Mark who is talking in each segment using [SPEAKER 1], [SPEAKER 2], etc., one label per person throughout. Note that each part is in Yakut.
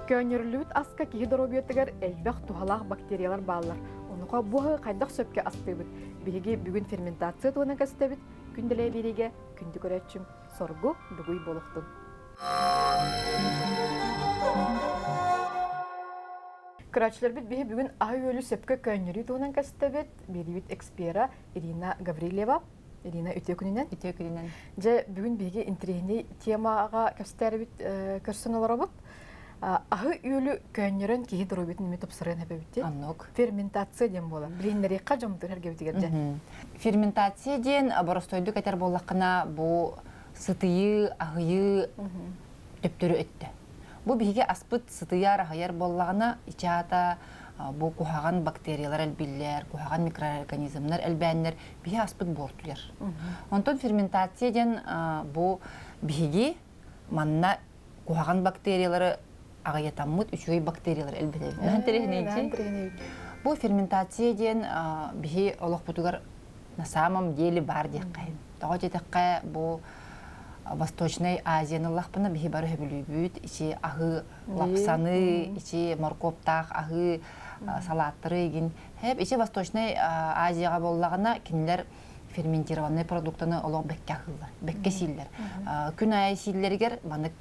[SPEAKER 1] Көөнньөрүллүбүт аска киһи доруобуйатыгар элбэх туһалаах бактериялар бааллар. Онуоха бу аһы хайдах сөпкө астыыбыт? Биһиги бүгүн ферментация туһунан кэстэбит. Күн дэлэй биэриигэ күндү көрөөччүм соргу дугуй буолуохтун. Көрөөччүлэрбит биһи бүгүн аһы-үөлү сөпкө көөнньөрүү туһунан кэстэбит. Биэриибит экспера Ирина Гаврильева. Ирина, үтүө күнүнэн.
[SPEAKER 2] Үтүө күнүнэн.
[SPEAKER 1] Дьэ, бүгүн биһиги интэриэһинэй темаҕа көстөрбүт көрсөн олоробут. Аһы-үөлү көөнньөрөн киһи доруобуйатын эмиэ тупсарыан эбэбит.
[SPEAKER 2] Оннук.
[SPEAKER 1] Ферментация диэн буолар. Билиһиннэриэххэ дьоммутугар эргэбитигэр дьэ.
[SPEAKER 2] Ферментация диэн боростуойдук этэр буоллаххына, бу сытыйыы, аһыйыы төптөрү өттө. Бу биһиги аспыт сытыйар, аһыйар буоллаҕына, ичаата бу куһаҕан бактериялар элбиллэр, куһаҕан микроорганизмнар элбээннэр биһи аспыт буортуйар. Онтон ферментация диэн бу биһиги манна куһаҕан бактериялары аҕыйатаммыт үчүгэй бактериялары элбэтэбит. Наһаа Бу ферментация диэн биһи олохпутугар на самом деле бар диэххэ. Тоҕо диэтэххэ бу Восточной Азияны ыллахпына биһи бары сөбүлүүбүт ичи аһыы лапсаны, ичи моркуоптаах аһыы салааттары игин. Хэп ичи Восточной Азияҕа буоллаҕына кинилэр ферментированный продуктаны олох бэккэ аһыыллар, бэккэ сииллэр. Күн аайы сииллэригэр манык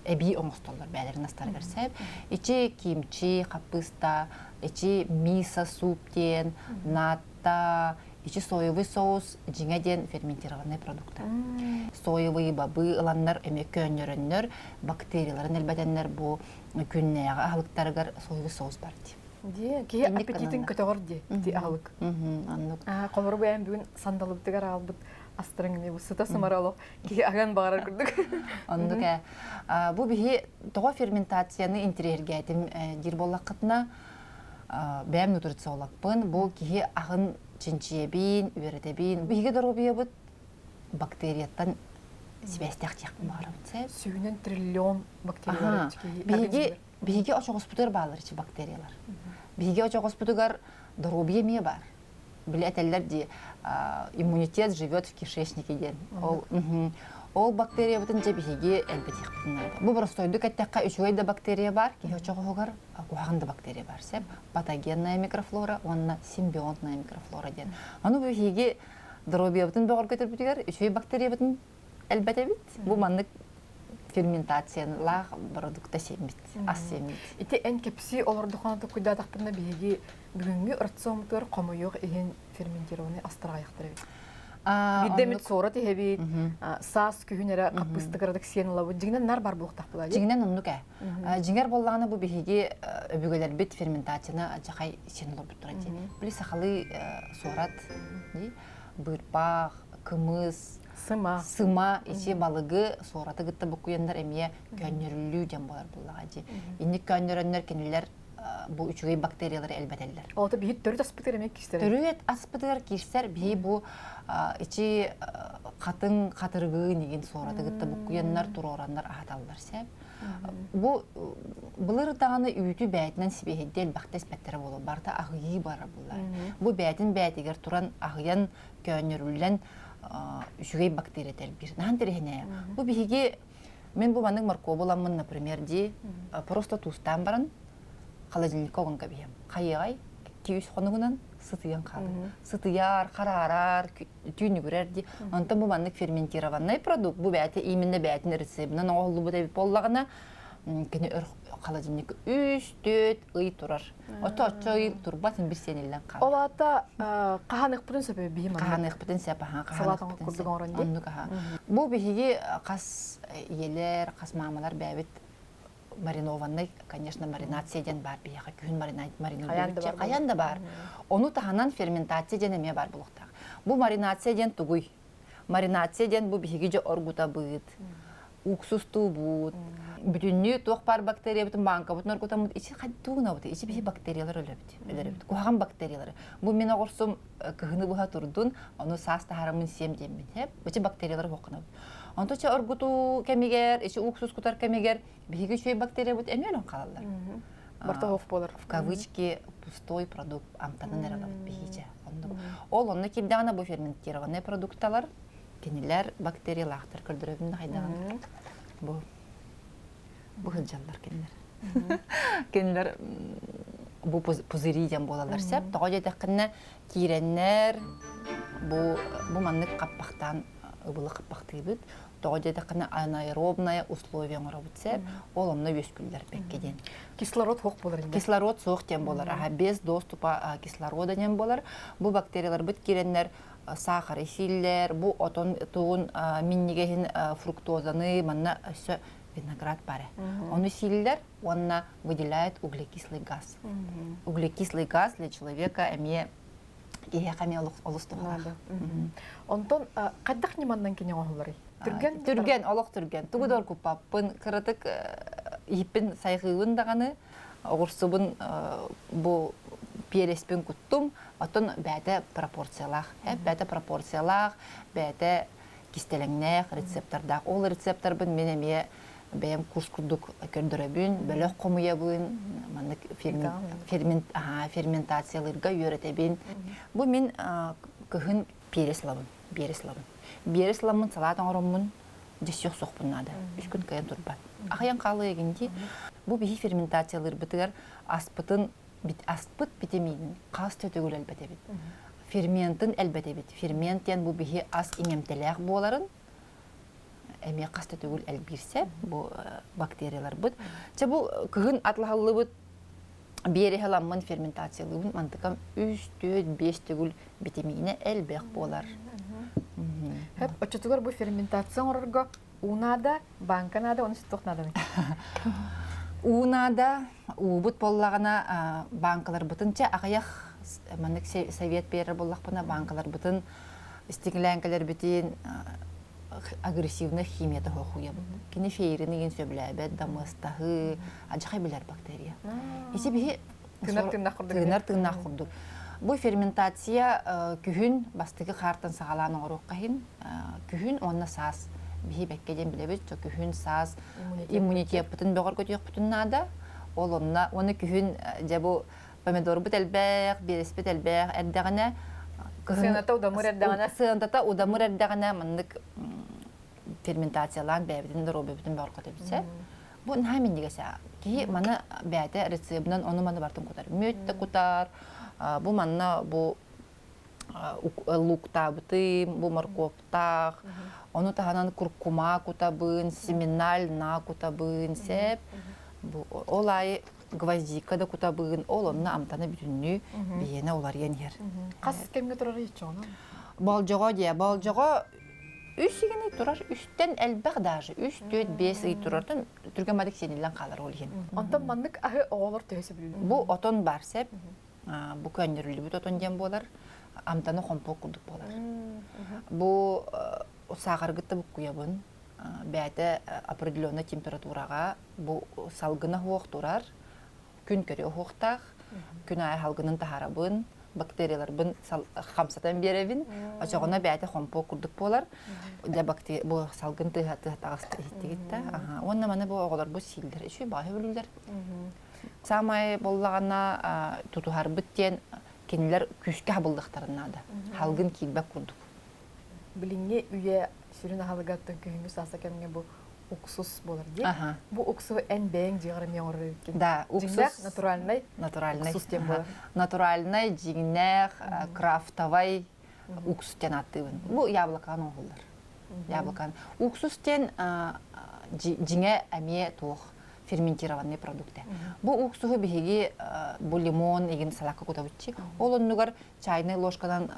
[SPEAKER 2] эбии оҥостоллор бээлэрин астарыгар сэп. Ичи кимчи, хаппыыста, ичи мисо суп диэн, натта, ичи соевый соус дьиҥэ диэн ферментированный продукта. Соевый бабы ыланнар эмиэ көөнньөрөннөр, бактерияларын элбэтэннэр бу күннээҕи аһылыктарыгар соевый соус бар дии.
[SPEAKER 1] Дии, киһи аппетитин көтөҕөр дии, ити аһылык.
[SPEAKER 2] Оннук.
[SPEAKER 1] Холобур, бу эн бүгүн сандалыбытыгар аҕалбыт астарыҥ эмиэ бу сыта сымара олох киһи аһыан баҕарар курдук.
[SPEAKER 2] Оннук ээ. Бу биһи тоҕо ферментацияны интэриэһиргээтим диир буоллаххытына, бэйэм нутрициологпын. Бу киһи аһын чинчийэбин, үөрэтэбин. Биһиги доруобуйабыт бактерияттан сибээстээх диэхпин баҕарабын.
[SPEAKER 1] Сүүнэн триллион бактериялар
[SPEAKER 2] Биһиги Биһиги очоҕоспутугар бааллар ичи бактериялар. Биһиги очоҕоспутугар доруобуйа эмиэ баар. Били этэллэр дии, иммунитет живет в кишечнике диэн. Ол, ол бактериябытын дьэ биһиги элбэтиэхпитин наада. Бу боростуойдук эттэххэ, үчүгэй да бактерия баар, киһи очоҕоһугар куһаҕан да бактерия баар. Сөп? Патогенная микрофлора уонна симбионтная микрофлора диэн. Аны бу биһиги доруобуйабытын бөҕөргөтөрбүтүгэр үчүгэй бактериябытын элбэтэбит. Бу маннык ферментациялаах продукта сиэммит, ас сиэммит.
[SPEAKER 1] Ити эн кэпсии олордоххуна токуйдаатахпына биһиги бүгүҥҥү рациоммутугар хомойуох иһин ферментированный астар аҕыйахтар эбит. Биирдэ эмит суорат иһэбит, саас күһүн эрэ хаппыыстыгырадык сиэн ылабыт. Дьиҥинэн нар бар буолуохтаах буолаа
[SPEAKER 2] Дьиҥинэн оннук ээ. Дьиҥэр буоллаҕына бу биһиги өбүгэлэрбит ферментацияны адьахай сиэн олорбуттара дии. Били сахалыы суорат, быырпах, кымыс,
[SPEAKER 1] Сыма.
[SPEAKER 2] Сыма ити балыгы суораты кытта буккуйаннар эмиэ көөнньөрүллүү диэн буолар буоллаҕа дии. Инник көөнньөрөннөр кинилэр бу үчүгэй бактериялары элбэтэллэр.
[SPEAKER 1] Ол биһи төрүт аспытыгар эмиэ киирсэр.
[SPEAKER 2] Төрүт аспытыгар киирсэр биһи бу ичи хатыҥ хатырыгы нигин суораты кытта буккуйаннар туруораннар аһаталлар сеп. Бу былыр даҕаны үүтү бээтинэн сибиэһэйдии элбэхтэ испэттэрэ буолуо барыта аһыйыы бара буллар. Бу бээтин бээтигэр туран аһыйан көөнньөрүллэн үчүгэй бактерия элбиир. Наһан интэриэһинэй. Бу биһиги мен бу маннык моркуобу ыламмын, например, дии, просто туустаан баран холодильникка уган кэбиһэм. Хайыаҕай? 2-3 хонугунан сытыйан хаалар. Сытыйар, хараарар, түүнүгүрэр дии. Онтон бу маннык ферментированный продукт, бу бэйэтэ именно бэйэтин рецебинэн оҥоһуллубут эбит буоллаҕына, кини өр холодильник 3-4 ый турар. Ото оччо ый турбат бир сиэниллэн хаалар.
[SPEAKER 1] Ол аата хаһаныахпытын сөп биһи маннык.
[SPEAKER 2] Хаһаныахпытын сөп, аха, хаһаныахпытын сөп. Оннук аха. Бу биһиги хас ийэлэр, хас маамалар бэйэбит маринованный, конечно, маринация диэн баар биһиэхэ күһүн маринованный хайан да баар. Ону таһынан ферментация диэн эмиэ баар буолуохтаах. Бу маринация диэн тугуй? Маринация диэн бу биһиги дьэ оргутабыт. Уксустуубут. Бүтүннүү туох баар бактериябытын бааҥкабытын оргутаммыт ичи хайдуугунабыт ичи биһи бактериялар өлөбүт. Өлөрөбүт. Куһаҕан бактериялары. Бу мин оҕурсум кыһыны быһа турдун, ону саас таһаараммын сиэм диэммин. Хеп, ичи бактериялары хуохханабыт. Онто чэ оргутуу кэмигэр, ичи уксус кутар кэмигэр биһиги үчүгэй бактериябыт эмиэ өлөн хаалаллар.
[SPEAKER 1] Барта хоф болар.
[SPEAKER 2] В кавычки пустой продукт амтанын эрэ ылабыт биһиичэ. Оннук. Ол онно киирдэҕинэ бу ферментированный продукталар кинилэр бактериялаахтар көрдөрөбүн да хайдаҕын. Бу бу сылдьаллар кинилэр. Кинилэр бу пузыри диэн буолаллар сөп. Тоҕо диэтэххинэ киирэннэр бу бу маннык хаппахтаан ыбылы хаппахтыыбыт. Тоҕо диэтэххинэ анаэробное условие оҥоробут сөп. Ол онно үөскүүллэр бэккэ диэн.
[SPEAKER 1] Кислород суох буолар.
[SPEAKER 2] Кислород суох диэн буолар. Аха без доступа кислорода диэн буолар. Бу бактерияларбыт киирэннэр саахары сииллэр, бу отон тугун минньигэһин фруктозаны манна өссө виноград бары. Ону сииллэр уонна выделяет углекислый газ. Углекислый газ для человека эмиэ киһиэхэ эмиэ олус туһалаах.
[SPEAKER 1] Онтон хайдах ньыманнан кини оҥоһулларый?
[SPEAKER 2] Түргэн? Түргэн, олох түргэн. Тугу да оргуппаппын, кыратык иһиппин сайҕыыбын даҕаны, оҕурсубун бу пиэрэспин куттум, оттон бэйэтэ пропорциялаах. Бэйэтэ пропорциялаах, бэйэтэ кистэлэҥнээх рецептордаах. Ол рецепторбын мин эмиэ бэйэм курс курдук көрдөрөбүн, бөлөх хомуйабын, маннык ферментациялыырга үөрэтэбин. Бу мин кыһын перец ылабын, перец ылабын. Перец ыламмын салаат оҥороммун, дьэ сохпун наада. Үс күн кыайан турбат. Ахайан хаалыа эгинди. Бу биһи ферментациялыырбытыгар аспытын аспыт витаминин хас төтөгүл элбэтэбит. Ферментин элбэтэбит. Фермент диэн бу биһи ас иҥэмтэлээх буоларын эмиэ хас да төгүл элбиирсэ бу бактерияларбыт. Чэ бу кыһын атлаһаллыбыт биэриһэ ламмын ферментациялыыбын мантыкам үс, түөрт, биэс төгүл витаминэ элбэх буолар.
[SPEAKER 1] Хэп, оччотугар бу ферментация оҥорорго уу наада, банка наада, оны туох нааданы?
[SPEAKER 2] Уу наада, уубут буоллаҕына банкаларбытын чэ аҕыйах маннык совет биэрэр буоллахпына банкаларбытын истиҥлээҥкэлэрбитин агрессивная химията хоһуйабыт. Кини фейрин игин сөбүлээбэт, дамыастаһыы, адьахай билэр бактерия. Ити биһи
[SPEAKER 1] тыынар тыыннаах курдук.
[SPEAKER 2] Тыынар тыыннаах курдук. Бу ферментация күһүн бастакы хаартан саҕалаан оҥоруохха иһин күһүн уонна саас биһи бэккэ диэн билэбит, күһүн саас иммунитеппытын бөҕөргөтүөхпүтүн наада. Ол онно уонна күһүн дьэ бу помидорбут элбэх, биэрэспит элбэх эрдэҕинэ
[SPEAKER 1] сыаната удамыр эрдэҕинэ
[SPEAKER 2] сыаната удамыр эрдэҕинэ маннык ферментациялаан бэйэбитин доруобуйабытын бөҕөргөтөбүт бу наһаа минньигэс киһи маны бэйэтэ рецебынан ону маны бартын кутар мүөт да кутар бу манна бу луктаабытым бу моркуоптаах ону таһынан куркума кутабын семена льна кутабын сеп бу ол аайы гвоздика да кутабыын, ол онно амтана бүтүннүү биһиэнэ уларыйан иһэр.
[SPEAKER 1] Хас кэмҥэ турар иччоҕуна?
[SPEAKER 2] Болдьоҕо диэ, болдьоҕо үс игини турар, үстэн элбэх даже, үс, түөрт, биэс ый турартан түргэн бадык сиэниллэн хаалар ол иһин.
[SPEAKER 1] Онтон маннык аһы оҕолор төһө сөбүлүүллэр?
[SPEAKER 2] Бу отон бар сеп, бу көннөрүллүбүт отон диэн буолар, амтана хомпуок курдук буолар. Бу сааҕаргытта буккуйабын, бэйэтэ определенная температураҕа бу салгына суох турар, күн көрүө уһуохтаах, күн аайы салгынын таһаарабын, бактерияларбын хамсатан биэрэбин, очоҕуна бэйэтэ хомпуок курдук буолар. Дьэ бу салгын тыаһа тыаһа таҕыста иһиттигит да. Уонна маны бу оҕолорбут сииллэр, үчүгэй баҕайы бүлүүлэр. Саамай буоллаҕына тутуһарбыт диэн кинилэр күүскэ хабыллыахтарын наада. Салгын киирбэт курдук.
[SPEAKER 1] Билиҥҥи үйэ сүрүн аһылыгаттан күһүҥҥү сааса кэмҥэ бу уксус буолар дии. Бу уксу эн бэйэҥ дьиэҕэр эмиэ оҥорор эбиккин.
[SPEAKER 2] Да, уксус
[SPEAKER 1] натуральный
[SPEAKER 2] натуральный
[SPEAKER 1] уксус диэн буолар.
[SPEAKER 2] Натуральный, дьиҥнээх, крафтовай уксус диэн ааттыыбын. Бу яблоканы оҥоһуллар. Яблоканы. Уксус диэн дьиҥэ эмиэ туох ферментированный продукты. Бу уксуһу биһиги бу лимон игин салакка кутабытчи. Ол оннугар чайный ложканан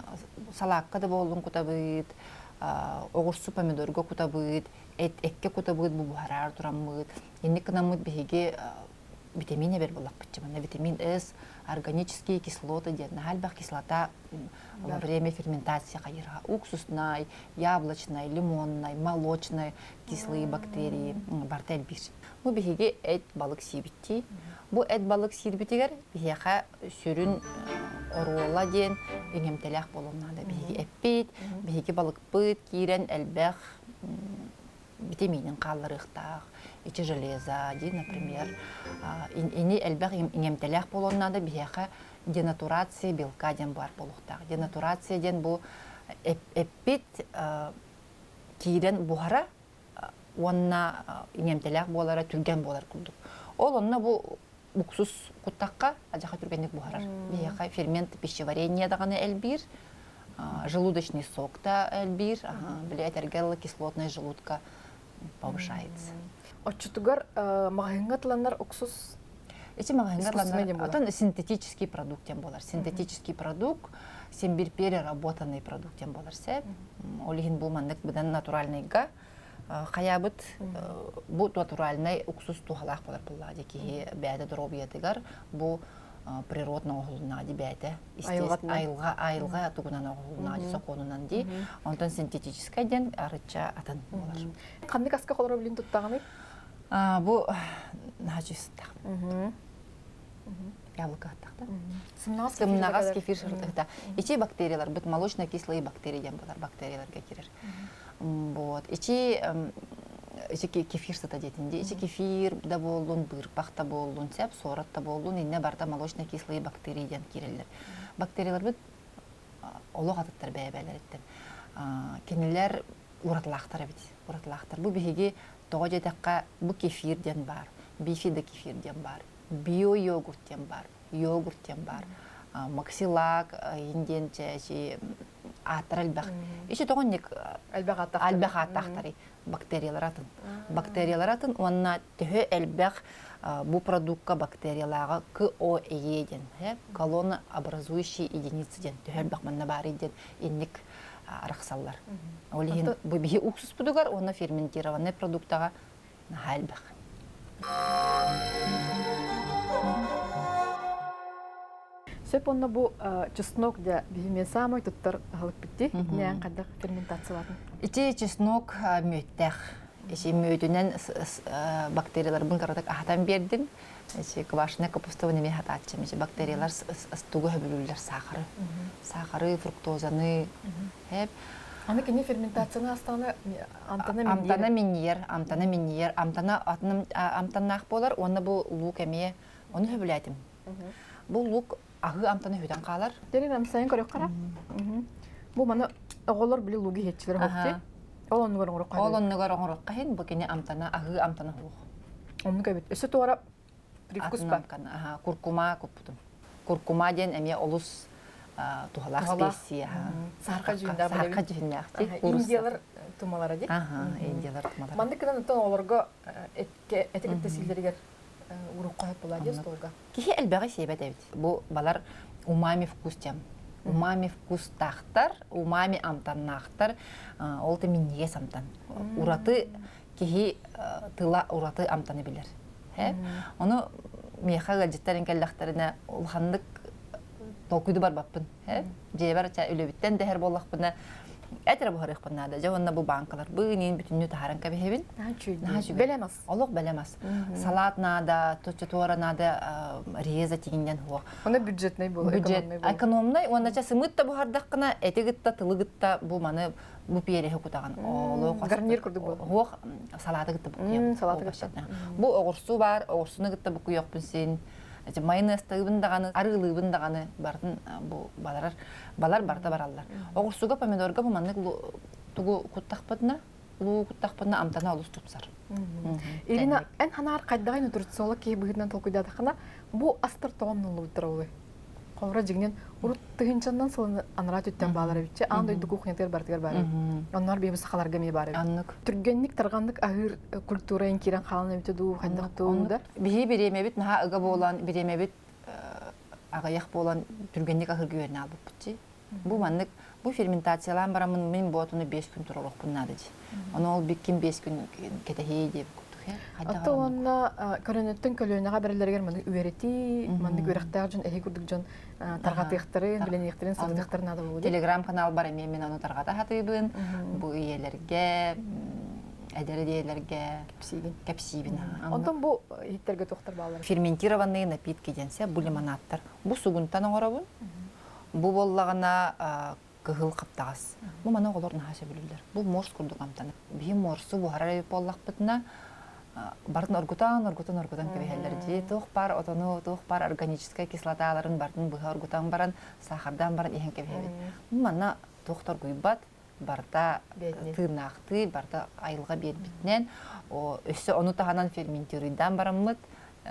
[SPEAKER 2] салаакка да буоллун кутабыт, оҕурсу помидорга кутабыт, эт эккэ кутабыт, бу буһараар тураммыт. Инник гынаммыт биһиги витамин эбэр буоллахпытчы. Манна витамин С, органические кислоты диэн наһаа элбэх кислота во время ферментации хайырха уксуснай, яблочнай, лимоннай, молочнай кислые бактерии барыта элбиир. Бу биһиги эт балык сиибиттии. Бу эт балык сиирбитигэр биһиэхэ сүрүн оруола диэн иҥэмтэлээх буолуон наада. Биһиги эппит, биһиги балыкпыт киирэн элбэх витаминин хаалларыахтаах, ичи железа, ди, например, ини элбэх иҥэмтэлээх буолуон наада биһиэхэ денатурация белка диэн баар буолуохтаах. Денатурация диэн бу эппит киирэн буһара уонна иҥэмтэлээх буолара түргэн буолар курдук. Ол онно бу уксус куттахха адьаха түргэнник буһарар. Биһиэхэ фермент пищеварения даҕаны элбиир, желудочный сок да элбиир, били этэргэ кислотная желудка повышается.
[SPEAKER 1] Оччотугар маҕаһыыҥҥа тыланнар уксус
[SPEAKER 2] Ити маҕаһыыҥҥа тыланнар отон синтетический продукт диэн буолар. Синтетический продукт син бир переработанный продукт диэн буолар сеп. Ол иһин бу маннык быдан натуральныйга хайаабыт бу натуральнай уксус туһалаах болар буллаа ди киһи бэйэтэ доруобуйатыгар бу природно оҥоһулуннаҕа ди бэйэтэ айылҕа айылҕа тугунан оҥоһулуннаҕа ди сокуонунан ди онтон синтетическай диэн арычча атын буолар.
[SPEAKER 1] Ханнык аска холоро билин туттаҕыный?
[SPEAKER 2] Бу наһаа чыстах. Яблоко аттахта. Сымнаҕас кефир сырытыта. Ичи бактериялар быт молочно-кислые бактерии диэн болар бактерияларга кирер. Вот. Ичи ичи кефир сыта диэтин ди. Ичи кефир да буоллун, быырпах да буоллун, сеп суорат да буоллун, инне барда молочно-кислые бактерии диэн киреллер. Бактериялар быт олох атыттар бэйэ-бэйэлэриттэн. Кинилэр уратылаахтар эбит. Уратылаахтар. Бу биһиги тоҕо диэтэххэ, бу кефир диэн баар, бифидокефир диэн баар, био-йогурт диэн баар, йогурт диэн баар, максилак индиэн чээчи ааттара элбэх. Ичи тоҕо
[SPEAKER 1] элбэх ааттаахтар.
[SPEAKER 2] Элбэх ааттаахтарый. Бактериялар атын. Бактериялар атын уонна төһө элбэх бу продукка бактериялааҕа КОЕ диэн, колонна образующие единицы диэн төһө элбэх манна баарый диэн инник арахсаллар. Ол иһин бу биһи уксуспутугар уонна ферментированный продуктаҕа наһаа элбэх.
[SPEAKER 1] Сөп онно бу чеснок дьэ биһиме самай туттар аһылыкпытти итинээн хайдах ферментациялатын?
[SPEAKER 2] Ити чеснок мүөттээх. Ити мүөтүнэн бактерияларбын кыратык аһатан биэрдим. Ити квашеная капустабын эмиэ аһатааччым. Ити бактериялар тугу сөбүлүүллэр сахары. Сахары, фруктозаны. Хеп.
[SPEAKER 1] Аны кини ферментацияны астаҕына амтана
[SPEAKER 2] Амтана минньийэр, амтана минньийэр, амтана амтаннаах буолар уонна бу лук эмиэ ону сөбүлээтим. Бу лук аһыы амтана хүтэн хаалар.
[SPEAKER 1] Дэрин амсайын көрөххө Бу маны оҕолор били лугу иһэччилэр хохти. Ол оннугар оҥорохха.
[SPEAKER 2] Ол оннугар оҥорохха иһин бу кини амтана аһыы амтана хуох.
[SPEAKER 1] Оннук эбит. Өссө туора привкус ба.
[SPEAKER 2] Куркума куппутум. Куркума диэн эмиэ олус туһалаах специя.
[SPEAKER 1] Саарка дьүһүннээх.
[SPEAKER 2] Саарка дьүһүннээх.
[SPEAKER 1] Индиялар тумалара ди.
[SPEAKER 2] Индиялар тумалара.
[SPEAKER 1] Маннык гынан оттон оҕолорго эти кытта силлэригэр урукка хөп була дии столга.
[SPEAKER 2] Киһи элбэҕи сиэбэт эбит. Бу балар умами вкус тем. Умами вкустаахтар, умами амтаннаахтар, ол да минньигэс амтан. Ураты киһи тыла ураты амтаны билэр. Ону миэхэ ыалдьыттар кэллэхтэринэ улаханнык толкуйду барбаппын. Дьиэбэр үлэбиттэн дэһэр буоллахпына эт эрэ буһарыахпын наада. Дьэ уонна бу бааҥкаларбын иин бүтүннүү таһааран кэбиһэбин.
[SPEAKER 1] Бэлэм ас.
[SPEAKER 2] Олох бэлэм ас. Салат наада, туора наада, реза тигиннэн хуох.
[SPEAKER 1] Онно бюджетный буолар,
[SPEAKER 2] экономный буолар. Экономный уонна ча сымыт да буһардаххына, эти гытта, тылы гытта бу маны бу переһи кутаҕын.
[SPEAKER 1] Олох гарнир курдук буолар.
[SPEAKER 2] Хуох салаты гытта букуйам.
[SPEAKER 1] Салаты гытта.
[SPEAKER 2] Бу оҕурсу бар, оҕурсуну гытта букуйохпун син. Майонезтыыбын даҕаны, арыылыыбын даҕаны бартын бу баларар балар барыта бараллар. Оҕурсуга, помидорга бу маннык тугу куттахпытына, луу куттахпытына амтана олус тупсар.
[SPEAKER 1] Ирина, эн ханаар хайдаҕай нутрициолог киһи быһыытынан толкуйдаатаххына, бу астар тоҕо умнуллубуттара буолуой? Холобура дьиҥинэн урут тыһыынчаннан сылын анараа түттэн баалар эбитчэ, аан дойду кухнятыгар барытыгар баар эбит. Онноор биһиги сахаларга эмиэ баар эбит.
[SPEAKER 2] Аннык.
[SPEAKER 1] Түргэнник тарҕаннык аһыыр культура эн киирэн хаалан эбитэ дуу, хайдах дуу да?
[SPEAKER 2] Биһи бириэмэбит наһаа ыга буолан, бириэмэбит аҕыйах буолан түргэнник аһыырга үөрэнэ албыппыт Бу маннык бу ферментациялаан бараммын мин буотуну 5 күн туруоруохпун наада дии. Ону ол биккин 5 күн кэтэһии диэбит курдук.
[SPEAKER 1] Ата уонна көлөнөттөн көлүөнэҕэ бэриллэригэр маннык үөрэтии, маннык үөрэхтээх дьон эһи курдук дьон тарҕатыахтарын, билиниэхтэрин, сырдыахтарын наада буолуо.
[SPEAKER 2] Телеграм-канал бар эмиэ мин ону тарҕата сатыыбын. Бу ийэлэргэ, эдэр ийэлэргэ
[SPEAKER 1] кэпсиибин.
[SPEAKER 2] Кэпсиибин.
[SPEAKER 1] Онтон бу иһиттэргэ туохтар бааллар?
[SPEAKER 2] Ферментированные напитки диэн бу лимонадтар. Бу сугунтан оҥоробун. Бу буоллаҕына кыһыл хаптаҕас. Бу маны оҕолор наһаа сөбүлүүллэр. Бу морс курдук амтаны. Биһи морсу буһарар эбит буоллахпытына, барын оргутан, оргутан, оргутан кэбиһэллэр дии. Туох баар отону, туох баар органическай кислоталарын барын быһа оргутан баран, саахардаан баран иһэн кэбиһэбит. Бу манна туох да оргуйбат, барыта тыыннаахтыы, барыта айылҕа биэрбитинэн, өссө ону таһынан ферментируйдаан бараммыт,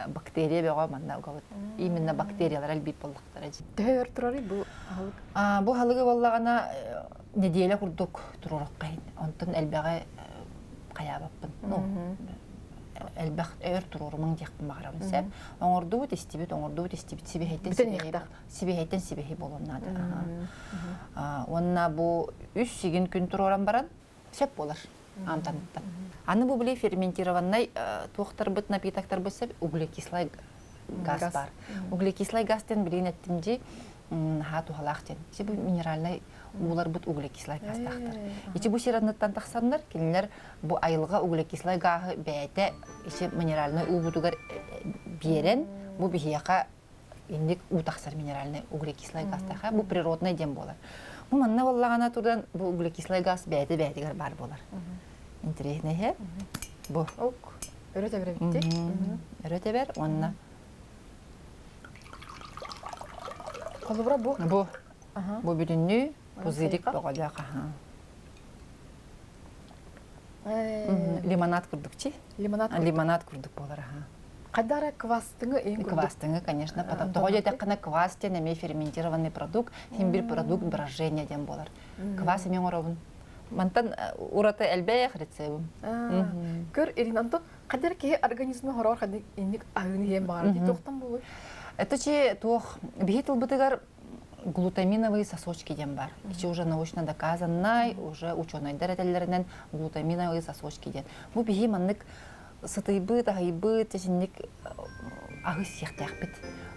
[SPEAKER 2] бактерия бөҕө манна угабыт. Именно бактериялар элбиир буоллахтара.
[SPEAKER 1] Төһө өр турарый бу аһылык?
[SPEAKER 2] Бу аһылыгы буоллаҕына неделя курдук туруоруххайын. Онтон элбэҕи хайаабаппын. Ну, элбэх өр туруорумаҥ диэхпин баҕарабын сөп. Оҥордубут, истибит, оҥордубут, истибит. Сибиһэйтэн сибиһэй, сибиһэйтэн сибиһэй буолуон наада. Уонна бу үс сигин күн туруоран баран сөп буолар амтаныттан. Аны бу били ферментированнай туохтарбыт напитоктарбыт сөп углекислай газ бар. Углекислай газ диэн билигин эттим дии наһаа туһалаах диэн. Ити бу минеральнай ууларбыт углекислай газтаахтар. Ити бу сир анныттан тахсаннар, кинилэр бу айылҕа углекислай гааһы бэйэтэ ити минеральнай уубутугар биэрэн, бу биһиэхэ инник уу тахсар минеральный углекислай газтаха бу природный диэн буолар. Бу манна буоллаҕына туран бу углекислай газ бэйэтэ бэйэтигэр баар буолар. Интереснэй бу.
[SPEAKER 1] Ок. Өрө тэбэр эбитти.
[SPEAKER 2] Өрө тэбэр уонна
[SPEAKER 1] Холобура бу.
[SPEAKER 2] Бу. Бу бүтүннүү пузырик бөҕөлөөх аха. Лимонад курдук чи.
[SPEAKER 1] Лимонад.
[SPEAKER 2] Лимонад курдук буолар аха.
[SPEAKER 1] Хайдара квастыңы ең курдук.
[SPEAKER 2] Квастыңы, конечно, потом тоҕо диэтэххинэ квас диэн эмиэ ферментированный продукт, хим бир продукт брожения диэн буолар. Квас эмиэ оҥоробун. Мантан ураты элбэх рецебим.
[SPEAKER 1] Көр, Ирина, Антон, хайдара киһи организмы хороор ханнык инник аһыыны иһэн баҕарар дии туохтан буолуй?
[SPEAKER 2] Это чи туох биһи тылбытыгар глутаминовые сосочки диэн бар. Ичи уже научно доказанный, уже ученыйдар этэллэринэн глутаминовые сосочки диэн. Бу биһи маннык сытыйбыт, аһыйбыт, итинник аһы сиэхтээхпит.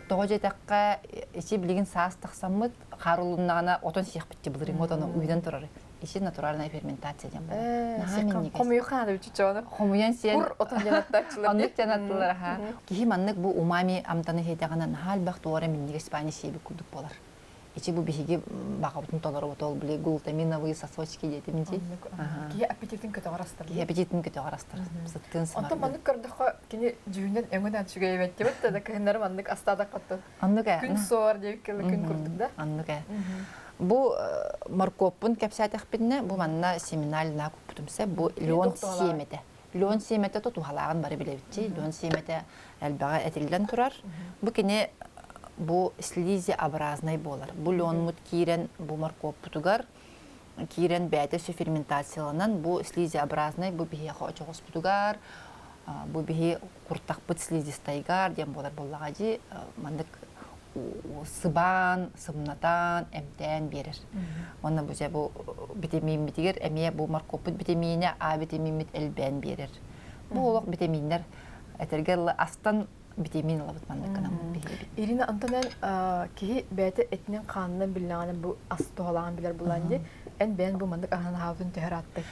[SPEAKER 2] Тоҕо диэтэххэ, ичи билигин саас тахсаммыт, хаар улуннаҕына отон сиэхпит былырыын отону үүнэн турар. Ичи натуральная ферментация диэн буолар. Наһаа минньигэс.
[SPEAKER 1] Хомуйуха наада
[SPEAKER 2] Хомуйан сиэн.
[SPEAKER 1] Кур отон диэн аттааччылар.
[SPEAKER 2] Оннук диэн аттылар аха. Киһи маннык бу умами амтаны иһиэтэҕинэ наһаа элбэх туора минньигэс паани сиэбит курдук буолар. Ичи бу биһиги баҕабытын толоробут ол били глутаминовые сосочки диэтим дии.
[SPEAKER 1] Киһи аппетитин көтөҕөр астар.
[SPEAKER 2] Киһи аппетитин көтөҕөр астар. Сыттыын
[SPEAKER 1] Онтон маннык көрдөххө кини дьүһүнэн өҥүнэн үчүгэй эбит диэбит да кыһыннары маннык астаатаххыттан
[SPEAKER 2] Оннук ээ.
[SPEAKER 1] Күн суор диэбит күн курдук да.
[SPEAKER 2] Оннук ээ. Бу моркуоппун кэпсээтэхпинэ, бу манна семиналь куппутум сөп. Бу леон сиэмэтэ. Леон сиэмэтэ тутуһалааҕын бары билэбитчи. Леон сиэмэтэ элбэҕэ этиллэн турар. Бу кини бу слизиобразнай буолар. Бу леонмут киирэн бу моркуоппутугар киирэн бэйэтэ өссө ферментацияланан бу слизиобразнай бу биһиэхэ очоҕоспутугар бу биһи куртахпыт слизистайгар диэн буолар буоллаҕа дии маннык сыбаан, сымнатан, эмтээн биэрэр. Уонна бу дьэ бу битэмииммитигэр эмиэ бу моркуоппут битэмиинэ А битэмииммит элбээн биэрэр. Бу олох битэмииннэр этэргэ дылы астан битэмиин ылабыт маннык гынаммыт биһиэбит.
[SPEAKER 1] Ирина Антонен киһи бэйэтэ этинэн хаанынан биллэҕинэ бу ас туһалааҕын билэр булаан дии. Эн бэйэн бу маннык аһынан аһаабытын төһө ырааттай?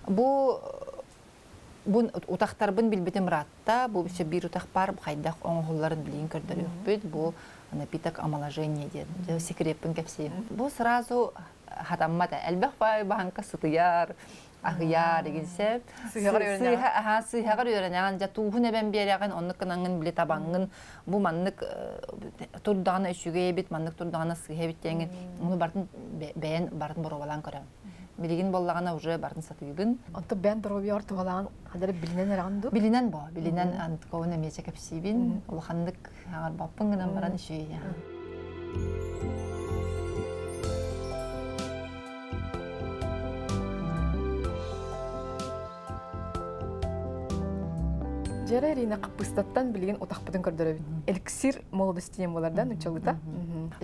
[SPEAKER 2] Бу бу утахтарбын билбитим ыраатта. Бу өссө биир утах баар хайдах оҥоһулларын билигин көрдөрүөхпүт. Бу напиток омоложения диэн. Секреппин кэпсиим. Бу сразу хатаммат. Элбэх баһанка сытыйар, аһыйар игин сөп. Сыыһаҕар үөрэнэҕин, дьэ тууһун эбэн биэрэҕин, оннук гынаҥҥын били табаҥҥын бу маннык турдаҕына үчүгэй эбит, маннык турдаҕына сыыһа эбит диэҥҥин ону бартын бэйэн барын боруобалаан көрөҕүн. Билигин буоллаҕына уже барын сатыыбын.
[SPEAKER 1] Онто бэйэн доруобуйаҕар туһалаан хадары билинэн эрэҕин дуу?
[SPEAKER 2] Билинэн бо, билинэн антковун эмиэ кэпсиибин. Улаханнык хаҥарбаппын гынан баран үчүгэй.
[SPEAKER 1] Дьэрэ Ирина хаппыстаттан билигин утахпытын көрдөрөбүт. Эликсир молодости диэн буолар да нуччалыта.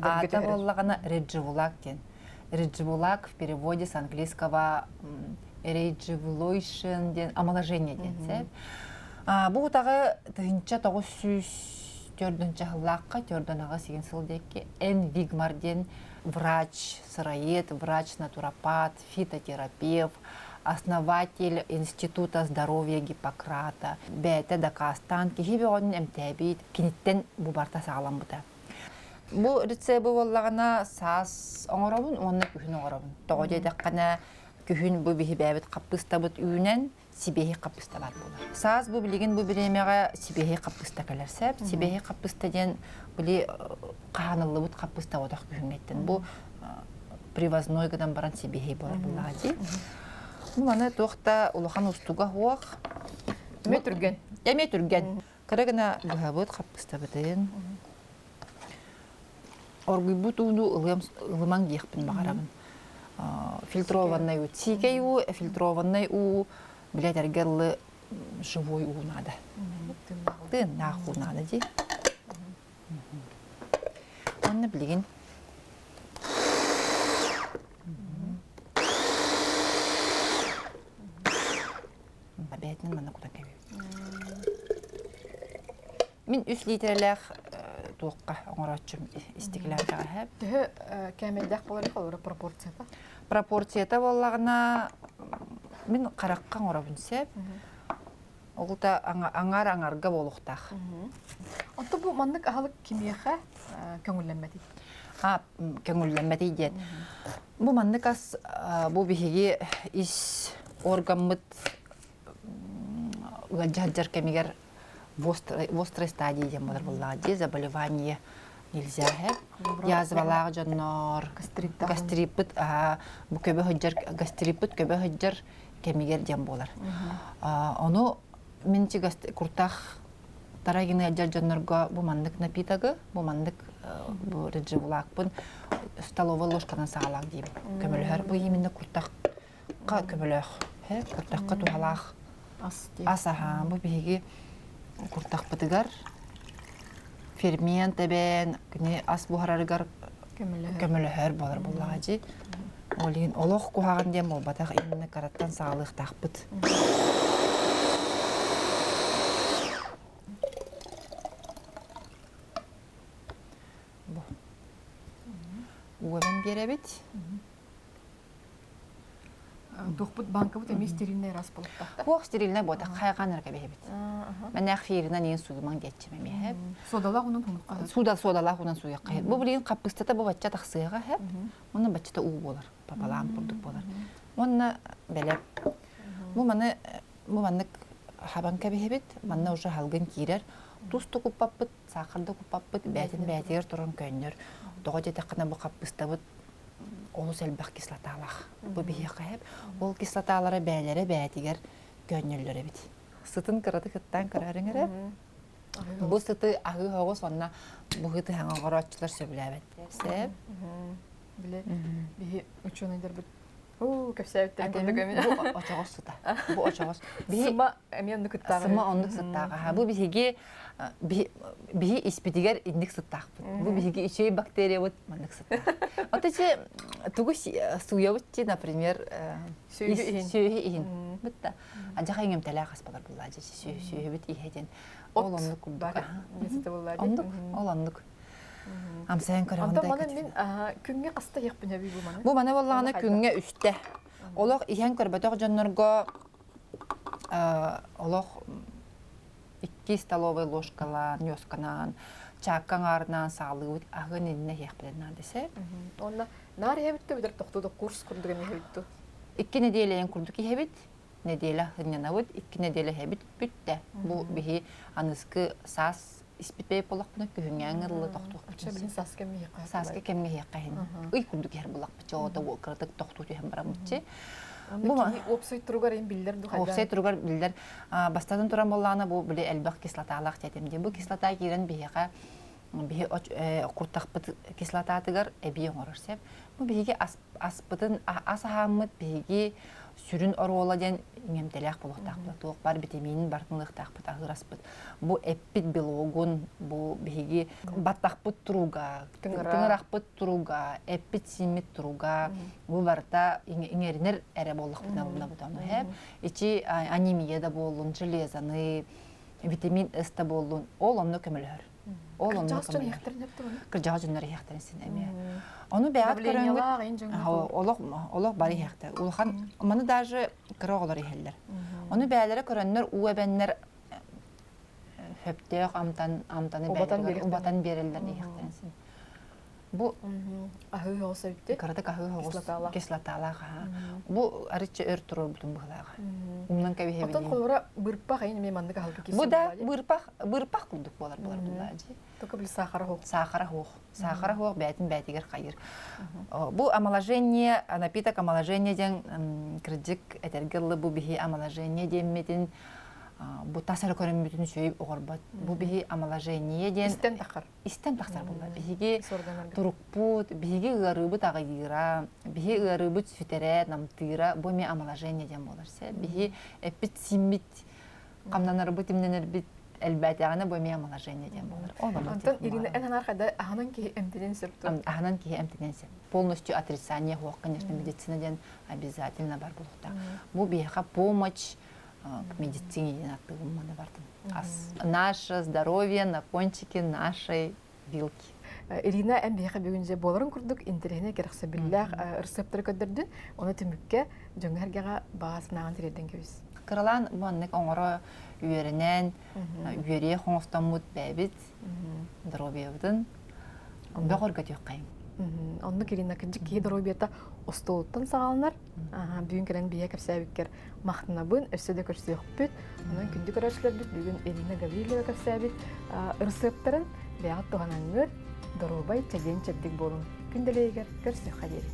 [SPEAKER 2] Аата буоллаҕына редживулак диэн. Редживулак в переводе с английского rejuvenation диэн омоложение диэн сөп. Бу утаҕы 1904 сыллаахха төрдөн сигин сыл диэки Н. Вигмар диэн врач, сыроед, врач-натуропат, фитотерапевт, основатель Института здоровья Гиппократа, бэйэтэ дакаастаан киһи бөҕөнүн эмтээбит, киниттэн бу барта саҕаламмыта. Бу рецебы буоллаҕына саас оҥоробун уонна күһүн оҥоробун. Тоҕо диэтэххинэ, күһүн бу биһи бэйэбит хаппыыстабыт үүнэн, сибиэһэй хаппыста баар буолар. Саас бу билигин бу бириэмэҕэ сибиэһэй хаппыста кэлэр сөп. Сибиэһэй хаппыста диэн били хаһаныллыбыт хаппыста отох күһүҥҥэттэн. Бу привозной гынан баран сибиэһэй буолар буоллаҕа дии. Бу маны туох да улахан устуга суох.
[SPEAKER 1] Эмиэ түргэн.
[SPEAKER 2] Эмиэ түргэн. Кыра гына быһабыт хаппыстабытын. Оргуйбут ууну ылыам ылымаҥ диэхпин баҕарабын. Фильтрованный уу, сиикэй уу, фильтрованный уу, билэтэргэ ыллы живой уу наада. Тыыннаах уу наада дии. Онно билигин бэйэтинэн манна кутан кэбиһэбит. Мин үс литрэлээх туохха оҥорооччум истиклянкаҕа иһэп.
[SPEAKER 1] Төһө кээмэйдээх буолар холобура пропорцията?
[SPEAKER 2] Пропорцията буоллаҕына мин харахха оҥоробун сөп. Оҕута аҥаар аҥарга буолуохтаах.
[SPEAKER 1] Оттон бу маннык аһылык кимиэхэ көҥүллэммэтий?
[SPEAKER 2] А көҥүллэммэтий диэн. Бу маннык ас бу биһиги ис органмыт ыалдьа сылдьар кэмигэр в острой стадии диэн буолар буоллаҕа дии заболевание нельзя язвалаах дьоннор гастриппыт бу көбө сылдьар гастриппыт көбө сылдьар кэмигэр диэн буолар ону мин куртах тарагины ыалдьар дьоннорго бу маннык напитогы бу маннык бу редживулаакпын столовой ложканан саҕалаах диибин көмөлөһөр бу именно куртахха көмөлөөх куртахха туһалаах ас аһаан бу биһиги куртахпытыгар фермент эбэн кини ас буһарарыгар көмөлөһөр буолар буоллаҕа дии ол иһин олох куһаҕан диэн буолбатах именно караттан саҕалыахтаахпыт бу уобан биэрэбит
[SPEAKER 1] Туохпут банкабыт эмиэ стерильнай раз буолуохтаах.
[SPEAKER 2] Туох стерильнай буотах хайҕаан эрэ кэбиһэбит. Мэнээх фииринэн иин сууйумаҥ диэччим эмиэ.
[SPEAKER 1] Содалаах унан хонукка.
[SPEAKER 2] Суда содалаах унан сууйахха. Бу билигин хаппыстата бу бачча тахсыаҕа хэп. Уонна баччата уу буолар. Папалаам курдук буолар. Уонна бэлэм. Бу маны бу маннык хабан кэбиһэбит. Манна уже халгын киирэр. Тус тукуппаппыт, саахар да куппаппыт, бээтин бээтигэр туран көннөр. Тоҕо диэтэххинэ бу хаппыстабыт олус элбэх кислоталаах. Бу биһиэхэ хэп. Ол кислоталара бээлэрэ бээтигэр көөнньөллөр эбит. Сытын кыратык ыттаан көрөөрүҥ эрэ. Бу сыты аһыы оҕус онно быһыы тыһаҥа оҥорооччулар сөбүлээбэттэр. Сөп.
[SPEAKER 1] Биле биһи учуонайдарбыт Оо, кэпсээбиттэрин курдук эмиэ.
[SPEAKER 2] Бу очоҕос сыта. Бу очоҕос.
[SPEAKER 1] Сыма эмиэ оннук ыттааҕа.
[SPEAKER 2] Сыма оннук сыттааҕа. Бу биһиги биһи испитигэр инник сыттаахпыт. Бу биһиги үчүгэй бактериябыт маннык сыттаах. Вот эти тугу сууйабыт ти, например, сүөһү иһин. Бытта. Адьаха иҥэмтэлээх аспалар буллаа дьэ сүөһүбүт иһэ диэн. Ол оннук курдук. Оннук, ол оннук. Амсайан көрөҕүн
[SPEAKER 1] Онтон маны мин күҥҥэ хаста иһиэхпин эбий бу маны?
[SPEAKER 2] Бу маны буоллаҕына күҥҥэ үстэ. Олох иһэн көрбөтөх дьоннорго олох икки столовай ложкалаан, ньуосканаан, чаакка аҥаарынаан саҕалыыбыт аһыан иннинэ иһиэхпитин наада сөп.
[SPEAKER 1] Уонна наар иһэбит да бүтэр тохтуу да курс курдук эмиэ иһэбит дуу?
[SPEAKER 2] Икки нэдиэлэйин курдук иһэбит. Нэдиэлэ сынньанабыт, икки нэдиэлэ иһэбит бүттэ. Бу биһи аныскы саас испиппэй буоллахпына күһүҥҥэ ыҥырылла тохтуохпут.
[SPEAKER 1] Сааскы кэмҥэ иһиэххэ.
[SPEAKER 2] Сааскы кэмҥэ иһиэххэ иһин. Ый курдук иһэр буллахпыт чоҕото кыратык тохтуу түһэн бараммытчы.
[SPEAKER 1] Бу уопсай туругар ин биллэр ду
[SPEAKER 2] Уопсай туругар биллэр. Бастатан туран буоллаҕына бу били элбэх кислоталаах диэтим дии. Бу кислота киирэн биһиэхэ биһи куртахпыт кислотатыгар эбии оҥорор сөп. Бу биһиги аспытын ас аһааммыт биһиги сүрүн оруола диэн иҥэмтэлээх буолуохтаахпыт. Туох баар битэмиинин барытын ылыахтаахпыт, аһыыр аспыт. Бу эппит белогун, бу биһиги баттахпыт туруга, тыҥырахпыт туруга, эппит-сииммит туруга, бу барыта иҥэринэр эрэ буоллахпытына булнабыт ону. Ичи анемия да буоллун, железаны, Витамин С да буоллун, ол онно көмөлөһөр. Ол онно
[SPEAKER 1] көмөлөһөр.
[SPEAKER 2] Кырдьаҕас дьоннор иһиэхтэрин син эмиэ. Ону бэйэҕит көрөҥҥүт олох олох бары иһиэхтэр. Улахан маны даже кыра оҕолор иһэллэр. Ону бэйэлэрэ көрөннөр уу эбэннэр хөптөөх амтан амтаны убатан биэрэллэр иһиэхтэрин син. Бу
[SPEAKER 1] аһыы оҕус эбитти.
[SPEAKER 2] Кыратык аһыы оҕус кислоталаах аха. Бу арычча өр турорбутун быһылааҕа. Умнан кэбиһэбин.
[SPEAKER 1] Оттон холобура бырпах эйин эмиэ маннык аһылгы
[SPEAKER 2] киси. Бу да бырпах бырпах курдук буолар буолар буллаажи.
[SPEAKER 1] Только били сахара хуох.
[SPEAKER 2] Сахара хуох. Сахара хуох бээтин бээтигэр хайыр. Бу омоложение, напиток омоложение диэн кырдьык этэргэ дылы бу биһи омоложение диэммитин бу тас эрэ көрүммүтүн үчүгэй оҕорбот. Бу биһи омоложение диэн
[SPEAKER 1] истэн тахар.
[SPEAKER 2] Истэн тахсар буолла. Биһиги турукпут, биһиги ыарыыбыт аҕыйыыра, биһи ыарыыбыт сүтэрэ, намтыыра, бу эмиэ омоложение диэн буолар. Биһи эппит-сииммит, хамнанарбыт, имнэнэрбит элбээтэҕинэ бу эмиэ омоложение диэн буолар.
[SPEAKER 1] Онтон Ирина эн анаар хайда аһынан киһи эмтэнэн сөп
[SPEAKER 2] дуо? Аһынан киһи эмтэнэн сөп. Полностью отрицание хуох, конечно, медицина диэн обязательно бар буолуохтаах. Бу биһиэхэ помощь к медицине диэн аттыгым маны бардым. Наше здоровье на кончике нашей вилки.
[SPEAKER 1] Ирина эн биһиэхэ бүгүн дьэ буоларын курдук интэриэһинэй кэрэхсэбиллээх ырсыаптары көрдөрдүн. Ону түмүккэ дьоҥҥо-сэргэҕэ баҕа санааҕын тириэрдэн кэбис.
[SPEAKER 2] Кыралаан маннык оҥоро үөрэнэн, үөрүйэх оҥостоммут бэйэбит доруобуйабытын бөҕөргөтүөххэйиҥ.
[SPEAKER 1] Оннук Ирина, кырдьык киһи доруобуйата остуолуттан саҕаланар. Бүгүн кэлэн биһиэ кэпсээбиккэр махтанабын, өссө да көрсүөхпүт. Онон күндү көрөөччүлэрбит бүгүн Ирина Гаврильева кэпсээбит ырысыаптарын бэйэҕит туһанаҥҥыт, доруобай, чэгиэн чэбдик буолуҥ. Күн дэлэйигэр көрсүөххэ диэри.